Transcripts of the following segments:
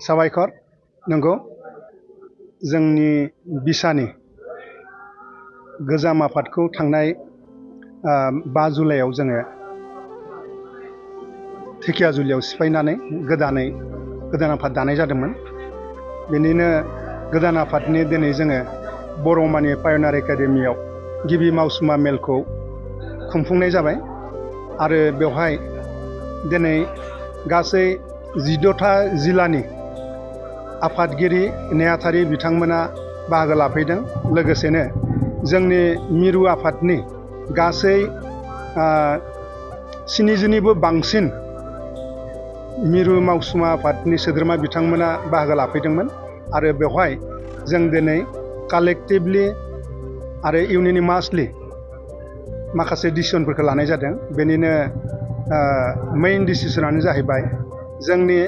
साबायखर नंगौ जोंनि बिसानि गोजाम आफादखौ थांनाय 5 जुलाइआव जोङो धेकियाजुलियाव सिफायनानै गोदान आफाद दानाय जादोंमोन। बेनिनो गोदान आफादनि दिनै जोङो बर'मानि पायनियार एकाडेमियाव गिबि मावसुमा मेलखौ खुंफुंनाय जाबाय आरो बेवहाय दिनै गासै 14था जिल्लानि आफादगिरि नेहाथारि बिथांमोना बाहागो लाफैदों। लोगोसेनो जोंनि मिरु आफादनि गासै 70निबो बांसिन मिरु मावसुमा आफादनि सोद्रोमा बिथांमोना बाहागो लाफैदोंमोन आरो बेवहाय जों दिनै कालेक्टिभलि आरो इउनिमासलि माखासे डिसिसनफोरखौ लानाय जादों। बेनिनो मेइन डिसिसनानो जाहैबाय जोंनि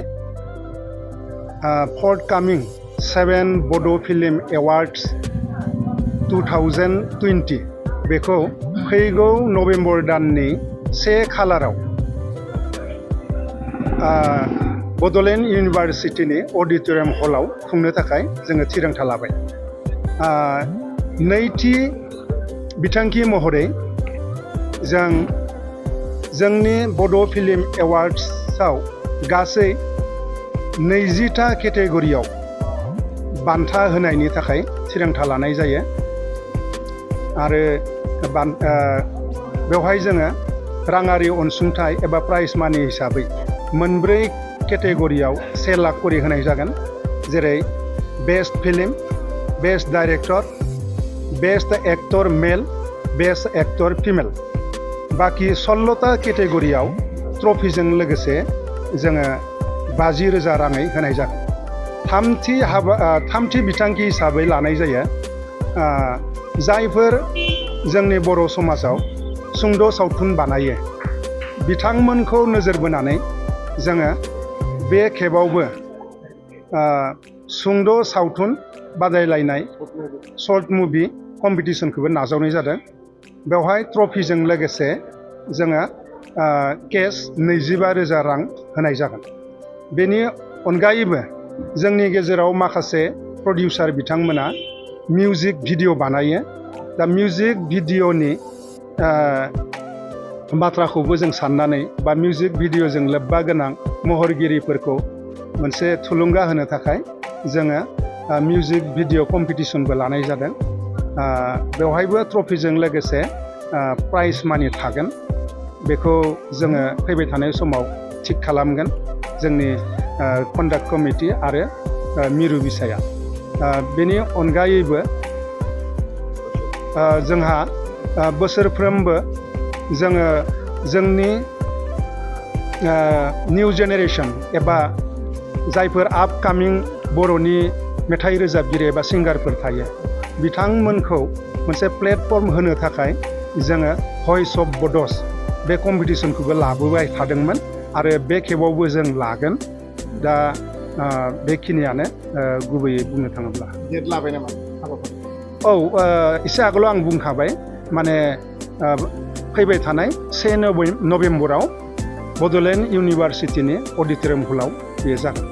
फर्थकामिं 7 बड' फिल्म एवार्ड्स 2020 बेखौ फैगौ नभेम्बर दाननि 1 खालाराव बड'लेण्ड इउनिभार्सिटिनि अडिट'रियाम हलाव खुंनो थाखाय जोङो थिरांथा लाबाय। नैथि बिथांखि महरै जोंनि बड' फिल्म एवार्ड्सआव गासै 20था केटेगरियाव बान्था होनायनि थाखाय थिरांथा लानाय जायो आरो बेवहाय जोङो राङारि अनसुंथाइ एबा प्राइज मानि हिसाबै मोनब्रै केटेगरियाव 1 लाख करि होनाय जागोन। जेरै best film, best director, best actor male, best actor female. बाखि 16था केटेगरियाव ट्रफिजों लोगोसे जोङो 50,000 राङै होनाय जागोन। थामथि बिथांखि हिसाबै लानाय जायो जायफोर जोंनि बर' समाजाव सुंद' सावथुन बानायो बिथांमोनखौ नोजोर बोनानै जोङो बे खेबावबो सुंद' सावथुन बादायलायनाय शर्ट मुभि कम्पिटिसनखौबो नाजावनाय जादों। बेवहाय ट्रफिजों लोगोसे जोङो केस 25,000 रां होनाय जागोन। बेनि अनगायैबो जोंनि गेजेराव माखासे प्रडिउसार बिथांमोना मिउजिक भिडिअ बानायो। दा मिउजिक भिडिअनि बाथ्राखौबो जों साननानै बा मिउजिक भिडिअजों लोब्बा गोनां महरगिरिफोरखौ मोनसे थुलुंगा होनो थाखाय जोङो मिउजिक भिडिअ कम्पिटिसनबो लानाय जादों। बेवहायबो ट्रफिजों लोगोसे प्राइज मानि थागोन। बेखौ जोङो फैबाय थानाय समाव थिग खालामगोन जोंनि कन्डाक्ट कमिटि आरो मिरु बिसाया। बेनि अनगायैबो जोंहा बोसोरफ्रोमबो जोङो जोंनि निउ जेनेरेसन एबा जायफोर आपकामिं बर'नि मेथाइ रोजाबगिरि एबा सिंगारफोर थायो बिथांमोनखौ मोनसे प्लेटफर्म होनो थाखाय जोङो भइस अफ बड'स बे कम्पिटिसनखौबो लाबोबाय थादोंमोन आरो बे खेबावबो जों लागोन। दा बेखिनियानो गुबैयै बुंनो थाङोब्ला। डेट लाबाय नामा? औ एसे आगोलाव आं बुंखाबाय माने फैबाय थानाय 1 नभेम्बराव बड'लेण्ड इउनिभार्सिटिनि अडिट'रियाम हलाव बेयो जागोन।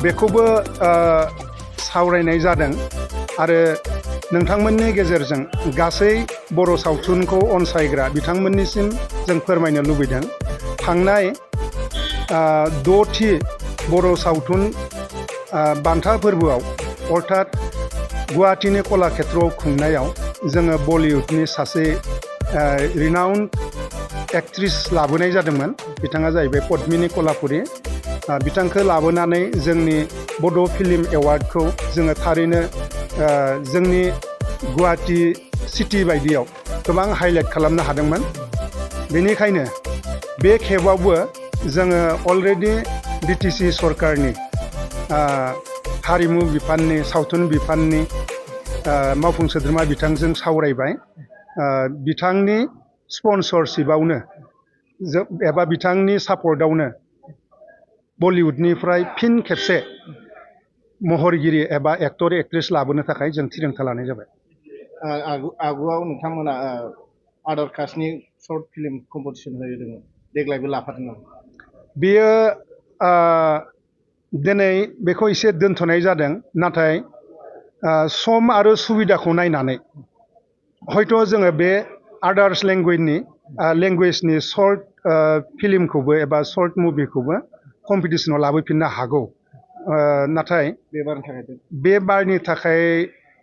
बेखौबो सावरायनाय जादों आरो नोंथांमोननि गेजेरजों गासै बर' सावथुनखौ अनसायग्रा बिथांमोननिसिम जों फोरमायनो लुबैदों। थांनाय 6थि बर' सावथुन बान्था फोरबोआव अर्थात गुवाहाटीनि कलाक्षेत्रआव खुंनायाव जोङो बलिउडनि सासे रिनाउन्ड एक्ट्रिस लाबोनाय जादोंमोन। बिथाङा जाहैबाय पद्मिनी कलापुरी। बिथांखौ लाबोनानै जोंनि बड' फिल्म एवार्डखौ जोङो थारैनो जोंनि गुवाहाटी सिटि बायदियाव गोबां हाइलाइट खालामनो हादोंमोन। बेनिखायनो बे खेबावबो जोङो अलरेडि बिटिसि सरकारनि हारिमु बिफाननि सावथुन बिफाननि मावफुं सोद्रोमा बिथांजों सावरायबाय। बिथांनि स्पन्सरशिपआवनो एबा बिथांनि सापर्टआवनो बलिउडनिफ्राय फिन खेबसे महरगिरि एबा एक्टर एक्ट्रेस लाबोनो थाखाय जों थिरांथा लानाय जाबाय। आगुआव नोंथांमोना आदार कास्टनि शर्ट फिल्म कम्पिटिसन होदोंमोन, देग्लायबो लाफादों नामा? बेयो दिनै बेखौ एसे दोनथ'नाय जादों नाथाय सम आरो सुबिदाखौ नायनानै हयथ' जोङो बे आदार्स लेंगुवेजनि सर्ट फिल्मखौबो एबा सर्ट मुभिखौबो कम्पिटिसनाव लाबोफिननो हागौ नाथाय बे बारनि थाखाय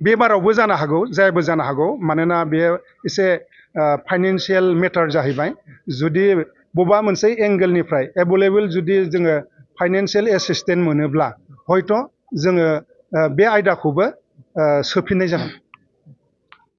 बे बारावबो जानो हागौ जायबो जानो हागौ मानोना बे एसे फाइनान्सियेल मेटार जाहैबाय जुदि बबेबा मोनसे एंगेलनिफ्राय एभेलेबल जुदि जोङो फाइनान्सियेल एसिस्टेन्ट मोनोब्ला हयथ' जोङो बे आयदाखौबो सोफिननाय जागोन।